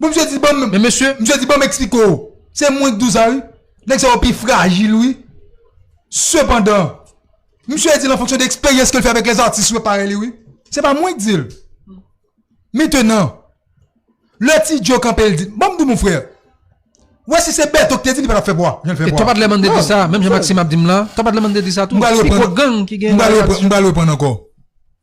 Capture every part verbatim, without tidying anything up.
Bon, misye di, ban m, men mesye, misye di, ban m eksplike w. Se mwen ki di w sa, wi. Nèg sa yo pi frajil, wi. Sepandan, misye di l an fonksyon de eksperyans ke l fè avèk lèzatis yo parèy li, wi. Se pa mwen ki di l. Mentenan, lè Ti Djo kanpe, l di, ban m di w, mon frè. Wè, si se Bèto ki te di li pa t ap fè pwa, jan l fè pwa. Twa Padlè Mandé di sa, menm jan Maxime ap di m la, Twa Padlè Mandé di sa tou. Pi gwo gang ki gen nan lèzatis yo. M pral reprann ankò.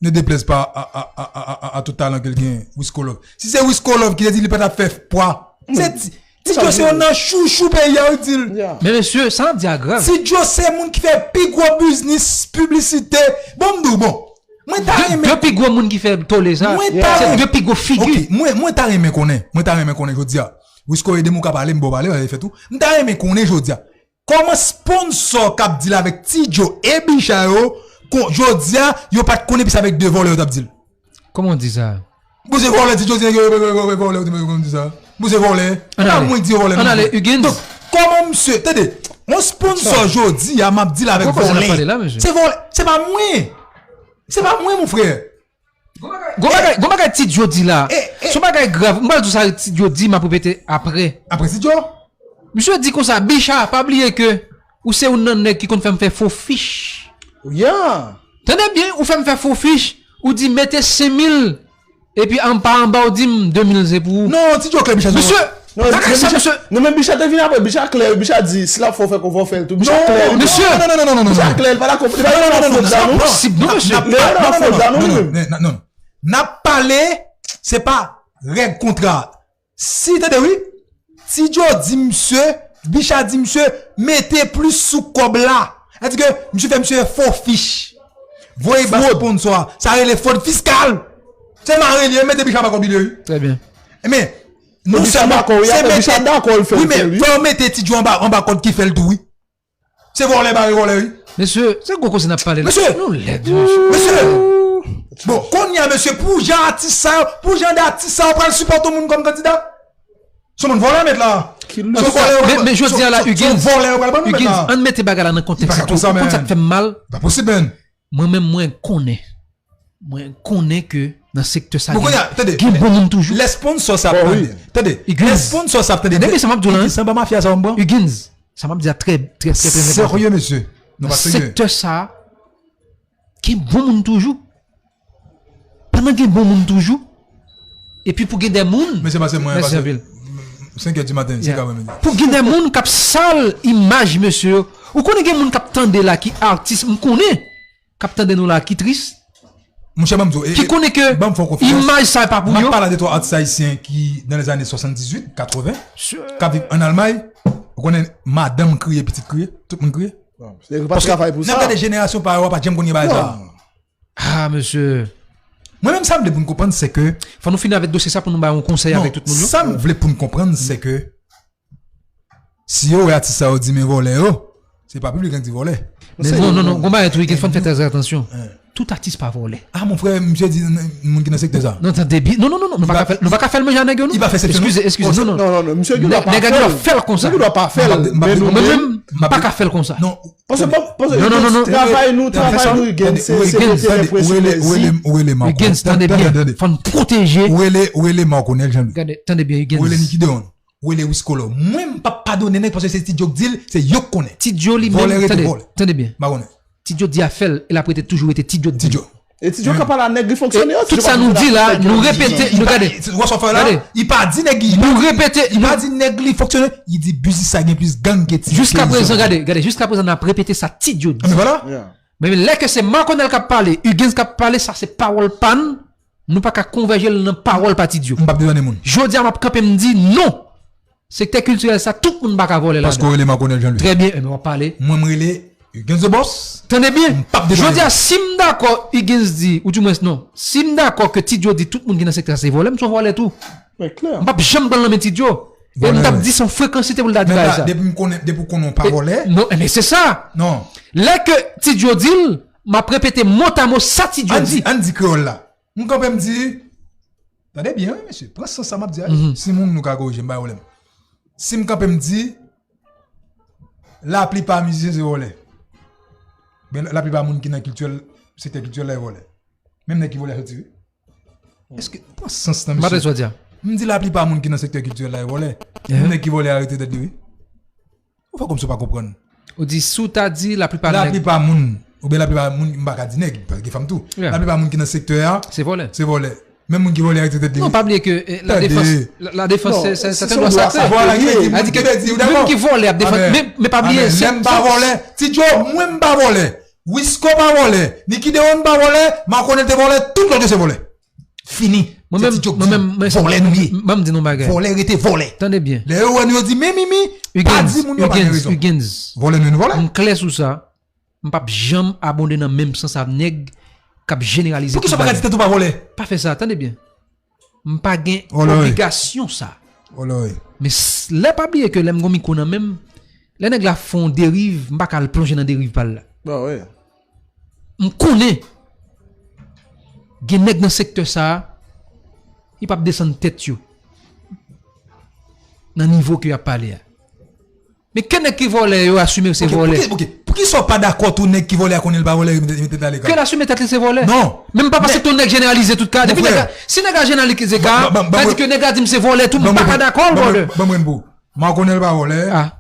Ne deplèz pa a, a, a, a, a, a tout talan ke l gen, Wisco Love. Si se Wisco Love ki te di li pa t ap fè pwa, se Ti, Ti Djo se youn nan chouchou peyi a, wi, di l. Men mesye, sa n ap di a grav. Ti Djo se moun ki fè pi gwo biznis piblisite. Bon, m di w, bon. Mwen ta renmen. De pi gwo moun ki fè tole sa, se de pi gwo figi. Ok, mwen, mwen ta renmen konnen. Mwen ta renmen konnen jodi a. Wisco, ede m, ou ka pale, m ba w pale, e fèt ou. M ta renmen konnen jodi a. Kòman sponsò k ap deal avèk Ti Djo e Bicha yo, jodi a, yo pa t konnen plis avèk de vòlè yo t ap deal? Kòman w di sa? Bon, se vòlè, Ti Djo di nèg yo, yo, yo, yo, yo, vòlè, yo, yo, yo, di sa. Bon, se vòlè. Ann ale. Mwen di yo vòlè, ann ale, Huguens. Donk, kòman misye, tande, yon sponsò jodi a, m ap deal avèk vòlè. Se vòlè, se pa mwen. Se pa mwen, mon frè. Gon bagay, gon bagay Ti Djo di la. Se yon bagay grav. M pral di w sa Ti Djo di, m ap repete apre. Apre Ti Djo? Misye di konsa, Bicha, pa bliye ke ou se youn nan nèg ki konn fè m fè fo fich. Tande byen, ou fè m fè fo fich, ou di mete senk mil, epi anba, anba ou di m de mil se pou ou. Non, Ti Djo klè, Bicha. Misye, non, bagay sa, misye. Non, men Bicha te vin apre, Bicha klè, Bicha di, si l ap fè w fè konfò, fè l tou. Bicha klè, wi. Misye. Non, non, non, non, non, non. Bicha klè, li pa dakò, li pa dakò. Sa pa posib, non, mesye. Non, non, non, non, non. N ap pale, se pa règ kontra. Si, tande, wi. Ti Djo di misye, Bicha di misye, mete plis sou kòb la. Sa di ke misye fè misye fè fo fich. Voye ba sponsò a. Sa rele fwod fiskal. Se mare li ye, mete Bicha anba kòb li, wi. Trè byen. Men, non sèlman, se mete, wi, men fò w mete Ti Djo anba, anba kòd ki fè l tou, wi. Se vòlè bare vòlè, wi. Mesye, se gwo koze n ap pale la. Mesye! Nou lèd, mesye. Mesye! Bon, kounye a, mesye, pou jan atis sa yo, pou jan de atis sa yo pral sipòte yon moun kòm kandida? Se yon moun vòlè, mèt la. Se yon vòlè yo pral ban nou, mèt la. Men, men jodi a la, Huguens, Huguens, ann mete bagay la nan kontèks li tou. Ou konn sa k fè m mal? Pa posib, menn. Mwen menm, mwen konnen. Mwen konnen ke nan sektè sa gen bon moun toujou. Lè sponsò sa ap tande. Tande, lè sponsò sa ap tande. Tande byen sa m ap di w la, hein. Huguens, sa m ap di a trè, trè, trè, trè enpòtan. Serye, mesye. Nou pa serye. Nan sektè sa, gen bon moun toujou. Pandan gen bon moun toujou, epi pou gen de moun. Mesye, pase mwen, pase senk è di maten, senk è aprèmidi. Pou gen de moun k ap sal imaj mesye yo. Ou konnen gen moun k ap tande la ki atis, m konnen k ap tande nou la ki tris. Monchè, ban m di w, e, ki konnen ke imaj sa pa pou yo. M ap pale a de twa atis ayisyen ki, nan lèzane swasanndizuit, katreven, k ap viv ann Almay. Ou konnen, madanm kriye, pitit kriye, tout moun kriye. Paske n ap gade jenerasyon pa yo a, pa t janm konn gen bagay sa. Ah, mesye. Mwen menm, sa m vle pou n konprann, se ke fò nou fini avèk dosye sa pou nou bay yon konsèy avèk tout moun yo. Sa m vle pou n konprann, se ke si yo wè atis sa yo di men vòlè yo, se pa piblik an ki di vòlè. Men non, non, non, gon bagay tou, Huguens, fò n fè trè atansyon. Tout atis pa vòlè. Ah, mon frè, misye di moun ki nan sektè sa. Non, tande byen. Non, non, non, non, nou pa ka fè, nou pa ka fè l manje a nèg yo, non. Eskize, eskize, non, non. Non, non, non, misye gen dwa pa fè l. Nèg la gen dwa fè l konsa. Nèg la gen dwa pa fè l, men nou menm, nou pa ka fè l konsa. Non, paske, paske, non, non, non, non, travay nou, travay nou, Huguens, se, se mete lè presyon lèzim. Huguens, tande byen. Fò n pwoteje. Ou rele, ou rele Marconel Jean-Louis. Gade, tande byen, Huguens. Ou rele Niki Deon. Ou rele Wiscolo. Mwen, m p ap padone nèg paske se Ti Djo k di l, se yo k konnen. Ti Djo li menm, tande, tande byen. Ti Djo di a fè l, e l ap rete toujou rete Ti Djo k di l. Ti Djo. E Ti Djo ka pale a nèg li fonksyone yo, tout sa nou di la, nou repete, nou gade. Wè sa w fè la? Li pa di nèg li, li pa di nèg li fonksyone, li di biznis sa gen plis gang ke Ti Djo. Jiska prezan, gade, gade, jiska prezan n ap repete sa Ti Djo di. Men vwala. Men lè ke se Marconel k ap pale, Huguens k ap pale, sa se pawòl pa n, nou pa ka konvèje l nan pawòl pa Ti Djo. M p ap dezannen moun. Jodi a m ap kanpe m di non. Sektè kiltirèl sa, tout moun pa ka vòlè ladan. Paske w rele Marconel Jean-Louis. Trè byen, enben w ap pale. Mwen, m rele Huguens the Boss. Tande byen. M p ap dezannen moun. Jodi a, si m dakò, Huguens di, ou dimwens non, si m dakò ke Ti Djo di tout moun ki nan sektè sa se vòlè, m se yon vòlè tou. Men klè. M p ap janm pran l nan men Ti Djo. E m t ap di se yon frekansite pou l ta di bagay sa. Depi m konnen, depi w konnen w pa vòlè. Non, enben se sa. Non. Lè ke Ti Djo di l, m ap repete motamo sa Ti Djo di. Ann di, ann di kreyòl la. M kanpe m di, tande byen, wi, mesye. Pran sans sa m ap di a, wi. Si moun nou ka korije m, pa gen pwoblèm. Si m kanpe m di, laplipa mizisyen se vòlè. Ben, laplipa moun ki nan kiltirèl, sektè kiltirèl la, se vòlè. Menm nèg ki vòlè a soti, wi. Èske, pran sans nan, mesye. M pa tande sa w di a. M di laplipa moun ki nan sektè kiltirèl la e vòlè. Menm nèg ki vòlè a rete tèt li, wi. Ou fè kòmsi w pa konprann. Ou di si w ta di laplipa nèg. Laplipa moun, oubyen laplipa moun, m pa ka di nèg, paske gen fanm tou. Laplipa moun ki nan sektè a, se vòlè. Se vòlè. Menm moun ki vòlè a rete tèt li, wi. Non, pa bliye ke eh, la défense, la, la défense, se, se, se un droit sacré. Vòlè, ki vle di, ou dakò? Di ki vle di, ou dakò? Menm ki vòlè ap defann, men, men pa bliye, lè m pa vòlè, Ti Djo, mwen m pa vòlè. Wisco pa vòlè. Niki Deron pa vòlè. Makonèl te vòlè. Tout lòt yo se vòlè. Fini. Mwen menm, mwen menm, vòlè nou ye. M ap di nou bagay. Vòlè rete vòlè. Tande byen. Lè yo wè nou, yo di men Mimi, pa di moun yo pa gen rezon. Vòlè nou, nou vòlè. M klè sou sa. M p ap janm abonde nan menm sans ak nèg k ap jeneralize tout bagay. Poukisa w pa ka di tèt ou pa vòlè? Pa fè sa, tande byen. M pa gen obligasyon sa. Men lè pa bliye ke lè m gon mikwo nan men m, lè nèg la fè yon deriv, m pa ka al plonje nan deriv pa l la. M konnen gen nèg nan sektè sa a, li p ap desann tèt yo nan nivo ke y ap pale a. Men ke nèg ki vòlè yo asime se vòlè. Poukisa w pa dakò tou nèg ki vòlè a konnen l pa vòlè, mete l aleka? Ke l asime tèt li se vòlè. Non. Men m pa panse tou nèg jeneralize tout ka. Depi nèg la, si nèg la jeneralize ka, sa di ke nèg la di m se vòlè tou, m pa ka dakò l, brother. Ban mwen pou. Makonèl pa vòlè. Ah.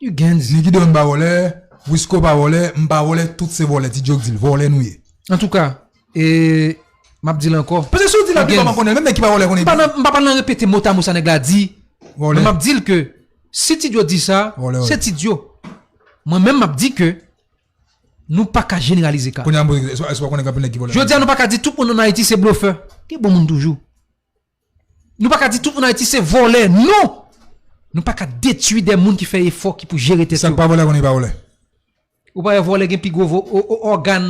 Niki Deron pa vòlè, Wisco pa vòlè, m pa vòlè, tout se vòlè, Ti Djo k di l, vòlè nou ye. Antouka, e, m ap di l ankò. Paske si w di laplipa Makonèl, menm nèg ki pa vòlè konnen. M pa nan, m pa pral nan repete mo ta mo sa nèg la di. Men m ap di l ke si Ti Djo di sa, se Ti Djo. Mwen menm m ap di ke nou pa ka jeneralize ka. Kounye a, m poze, èske, èske w konnen k anpil nèg ki vòlè? Jodi a, nou pa ka di tout moun ann Ayiti se blofè. Gen bon moun toujou. Nou pa ka di tout moun Ayiti se vòlè, non! Nou pa ka detwi de moun ki fè efò, ki pou jere tèt yo. Sa k pa vòlè konnen pa vòlè. Ou pa wè vòlè gen pi gwo vo-, o-, o-, ògàn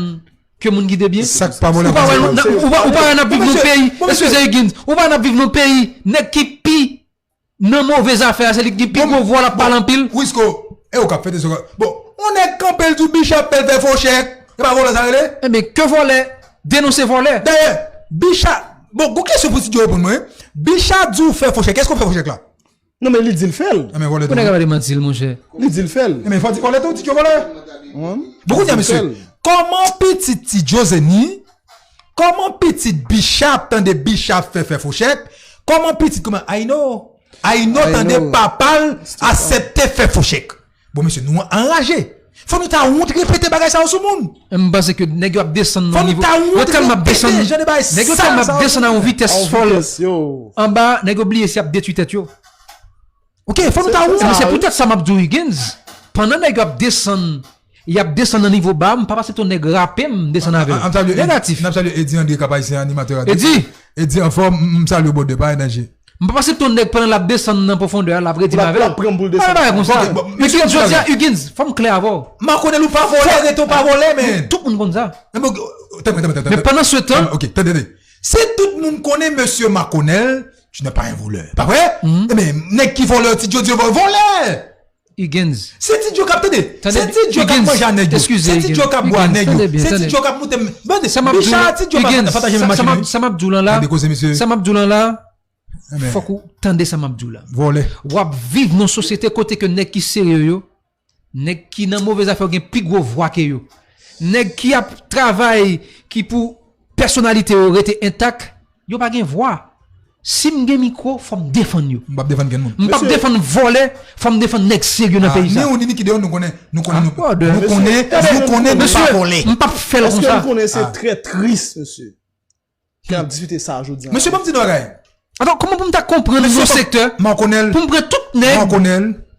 ke moun ki debyen? Sa k pa vòlè konnen pa vòlè. Ou pa wè n ap viv nan peyi, eskize Higgins, ou pa wè n ap viv nan peyi, nèg ki pi nan move zafè a, se li ki gen pi gwo vwa, l ap pale anpil. Wisco, e ou k ap fete sou. Bon, yon nèg kanpe l di w Bicha ap fè l fè fo chèk. E pa vòlè sa rele? Ebyen, ke vòlè denonse vòlè. Dayè, Bicha, bon, gon kesyon pou Ti Djo reponn mwen, wi. Bicha di w fè fo chèk. Èske w fè fo chèk la? Non, men li di l fè l. Enben, vòlè tou. Pou nèg ap pale manti l, monchè. Li di l fè l. Enben, fò di vòlè tou, Ti Djo vòlè. Bon, kounye a, mesye, kòman pitit Ti Djo Zeni, kòman pitit Bicha ap tande Bicha ap fè fè fo chèk, kòman pitit, kòman, Ayino, Ayino tande papa l aksepte fè fo chèk. Bon, mesye, nou anraje. Fò nou ta wont repete bagay sa yo sou moun. M panse ke nèg yo ap desann nan nivo. Fò nou ta wont repete jan de bagay sal sa yo sou moun. Nèg yo tèlman ap desann a yon vitès fòl. Anba, nèg yo bliye si y ap detwi tèt yo. Ok, fò nou ta wont. Se, se, se poutèt sa m ap di w, Higgins. Pandan nèg yo ap desann, y ap desann nan nivo ba, m pa pase ton nèg rape m, desann avè l. Negatif. N ap salye Eddy André, Kap Ayisyen, animatè radyo. Eddy! Eddy, anfòm, m, m salye w, brother, pa gen danje. M pa pase ton nèg pandan l ap desann nan pwofondè a, l ap redi m avè l. L ap pran m pou l desann. Pa gen bagay konsa. Men Higgins, jodi a, Higgins, fò m klè avè w. Makonèl ou pa vòlè, rete w pa vòlè, men. Tout moun konn sa. Men pandan se tan, ok, tande, tande. Si tout moun konnen mesye Makonèl, tu n'es pas un voleur. Pa vre? Ebyen, nèg ki vòlè, Ti Djo di vòlè. Higgins. Se Ti Djo k ap tande. Se Ti Djo k ap manje a nèg yo. Se Ti Djo k ap bwè a nèg yo. Se Ti Djo k ap moute. Bicha, Ti Djo pa pataje menm machin. Sa m ap di w lan la. Tande koze, mesye. Sa m ap di w lan la. Fòk ou tande sa m ap di w la. Vòlè. W ap viv nan sosyete kote ke nèg ki serye yo, nèg ki nan move zafè yo gen pi gwo vwa ke yo. Nèg ki ap travay, ki pou pèsonalite yo rete entak, yo pa gen vwa. Si m gen mikwo, fò m defann yo. M p ap defann kenn moun. M p ap defann vòlè, fò m defann nèg serye nan peyi sa. Ni ou ni Niki Deron, nou konnen, nou konnen, nou konnen, nou konnen nou pa vòlè. M p ap fè l konsa. Èske nou konnen se trè tris, mesye? Ke n ap diskite sa jodi a. Mesye, ban m di nou bagay. Atò, kòman pou m ta konprann yon sektè, pou m pran tout nèg,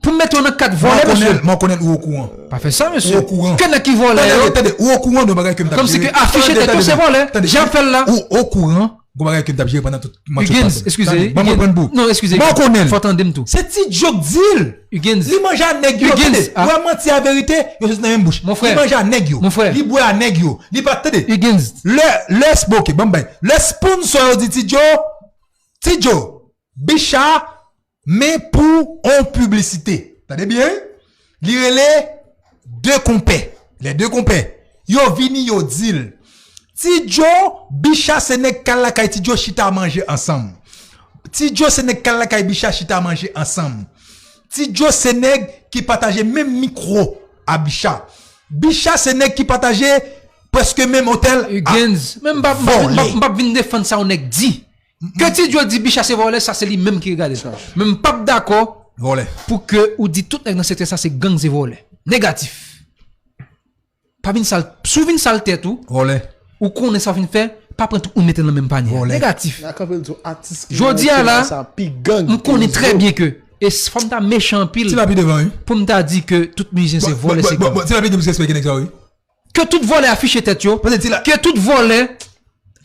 pou m mete yo nan kad vòlè, mesye? Makonèl, ou okouran. Pa fè sa, mesye. Ou okouran. Ke nèg ki vòlè yo. Tande, tande, ou okouran de bagay ke m t ap jere. Kòmsi ke afiche tèt yo se vòlè. Jan ap fè l la. Ou okouran, gon bagay ke m t ap jere pandan tout match yo pase. Higgins, eskize. Ban m reprann pou. Non, eskize. Makonèl. Fò tande m tou. Se Ti Djo k di l. Higgins. Li manje a nèg yo, tande. Ou wè manti a verite, yo soti nan menm bouch. Li manje a nèg yo. Li bwè a nèg yo. Li pa, tande. Higgins. Lè, lè, bon, ok, ban m bay. Lè sponsò yo di Ti Djo, Ti Djo, Bicha, men pou on piblisite. Tande byen, wi. Li rele De Konpè. Lè De Konpè. Yo vini, yo di l. Ti Djo, Bicha se nèg k al lakay Ti Djo chita manje ansanm. Ti Djo se nèg k al lakay Bicha chita manje ansanm. Ti Djo se nèg ki pataje menm mikwo a Bicha. Bicha se nèg ki pataje prèske menm otèl a vòlè. Higgins, men m p ap, m p ap, m p ap, m p ap vin defann sa yon nèg di. Ke Ti Djo di Bicha se vòlè, sa se li menm ki regade l. Men m p ap dakò pou ke ou di tout nèg nan sektè sa se gang, se vòlè. Negatif. Pa vin sal, si w vin sal tèt ou, ou konnen sa w fin fè, pa pran tout moun mete nan menm panye. Negatif. Jodi a la, m konnen trè byen ke, e fò m ta mechan anpil pou m ta di ke tout mizisyen se vòlè, se gang. Ti Lapli gen plis respè ke nèg sa yo, wi. Ke tout vòlè afiche tèt yo, ke tout vòlè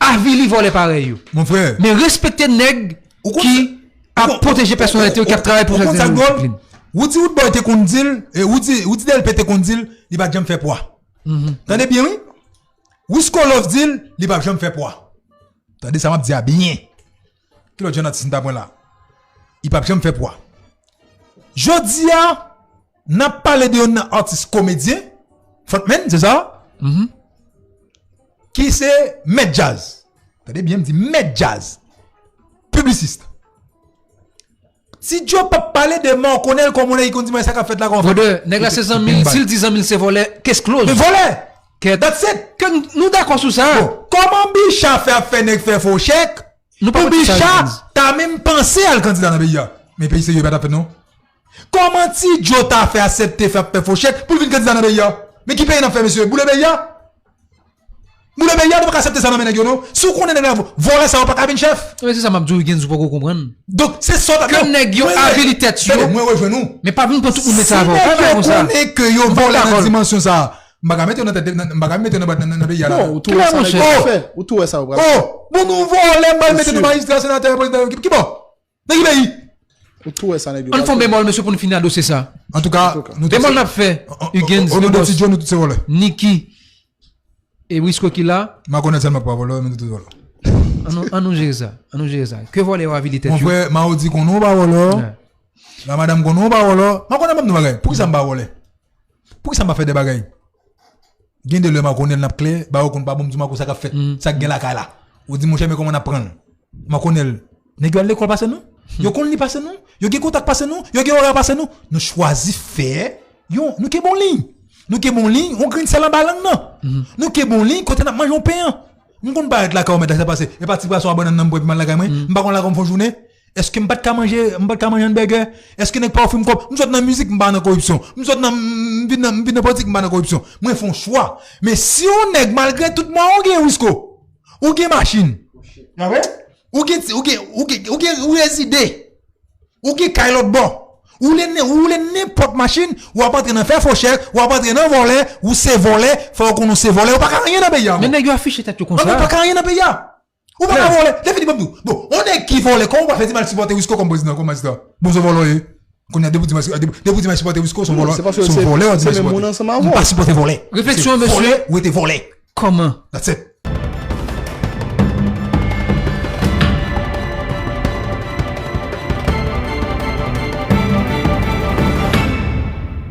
avili vòlè parèy yo. Mon frè. Men respekte nèg ki ap pwoteje pèsonalite yo, ki ap travay pou sa. Ou konn sa k dwòl? Ou di Roodboy te konn di l, e ou di, ou di D L P te konn di l, li pa t janm fè pwa. Tande byen, wi. Wisco Love di l, li p ap janm fè pwa. Tande sa m ap di a byen. Ki lòt jèn atis m ta pran la? Li p ap janm fè pwa. Jodi a, n ap pale de youn nan atis komedyen, frontman, se sa? Ki se mèt djaz. Tande byen, m di mèt djaz. Piblisist. Ti Djo p ap pale de Marconel kòm yon nèg ki konn di mwen sa k ap fèt la, kòman fè. Brother, nèg la se zanmi l, si l di zanmi l se vòlè, case close. Men vòlè! That's it! Ke n-, nou dakò sou sa. Bon, kòman Bicha fè ap fè nèg fè fo chèk? Pou Bicha ta menm panse al kandida nan peyi a. Men peyi serye pa t ap fèt non. Kòman Ti Djo ta fè aksepte fè ap fè fo chèk pou l vin kandida nan peyi a? Men ki peyi n ap fè, mesye? Boule peyi a? Boule peyi a, nou pa ka aksepte sa nan men nèg yo non. Si w konnen nèg la vòlè, sa yo pa ka vin chèf. Men se sa m ap di w, Huguens, ou poko konprann. Donk se sa w t ap. Ke nèg yo avili tèt yo. Mwen rejwenn ou. Men pa vin pran tout moun mete avè w. Si nèg yo konnen ke yo vòlè nan dimansyon sa, m pa ka mete yo nan tèt, m pa ka mete yo nan peyi a la. Non, ou tou wè sa nèg yo fè. Ou tou wè sa yo pral fè. Oh, bon, nou vòlè, m pral mete nou majistra, senatè, prezidan, ki bò? Nan ki peyi? Ou tou wè sa nèg yo pral fè. Ann fè yon bemòl, mesye, pou n fini a dosye sa. Antouka, bemòl n ap fè, Huguens, o non de Ti Djo, nou tout se vòlè. Niki, e Wisco ki la. Marconel sèlman k pa vòlè, men nou tout vòlè. Ann nou, ann nou jere sa. Ann nou jere sa. Ke vòlè yo avili tèt yo. Mon frè, Mao di konnen w pa vòlè. La madanm konnen w pa vòlè. Marconel ban m yon bagay. Poukisa m pa vòlè? Poukisa m pa fè de bagay? Gen de lè Marconel n ap klè, ba yo konn pa bon, m di Marco sa k ap fèt, sa k gen lakay la. Ou di monchè, men kòman n ap pran l. Marconel, nèg yo al lekòl pase nou. Yo konn li pase nou. Yo gen kontak pase nou. Yo gen ora pase nou. Nou chwazi fè yon, nou kenbe yon liy. Nou kenbe yon liy, yon grenn sèl anba lang nan. Nou kenbe yon liy kote n ap manje yon pen an. M konn parèt lakay ou mèt sa pase. E pa ti pwason a bannann nan m pran epi m al lakay mwen. M pa konn lakay m fè yon jounen. Èske m pa t ka manje, m pa t ka manje yon bègè? Èske nèg pa ofri m kòb? M sot nan mizik, m pa nan koripsyon. M sot nan, m vin nan, m vin nan politik, m pa nan koripsyon. Mwen fè yon chwa. Men si yon nèg, malgre tout mwa, ou gen Wisco, ou gen machin. Ou gen, ou gen, ou gen, ou gen, ou rezide. Ou gen kay lòt bò. Ou le, ou le nenpòt machin, w ap antre nan fè fo chèk, w ap antre nan vòlè, ou se vòlè, fò yo konnen w se vòlè, ou pa ka anyen nan peyi a. Men nèg yo afiche tèt yo konsa. Ou pa ka anyen nan peyi a. Ou pa ka vòlè. Lè fini ban m di w. Bon, yon nèg ki vòlè, kòman w pa fè di m al sipòte Wisco kòm prezidan, kòm majistra? Bon, se vòlè w ye. Kounye a, depi w di m al, depi w di m al sipòte Wisco, se yon vòlè, se yon vòlè w ap di m al sipòte. M pa sipòte vòlè. Refleksyon, mesye. Vòlè, ou rete vòlè. Kòman? That's it.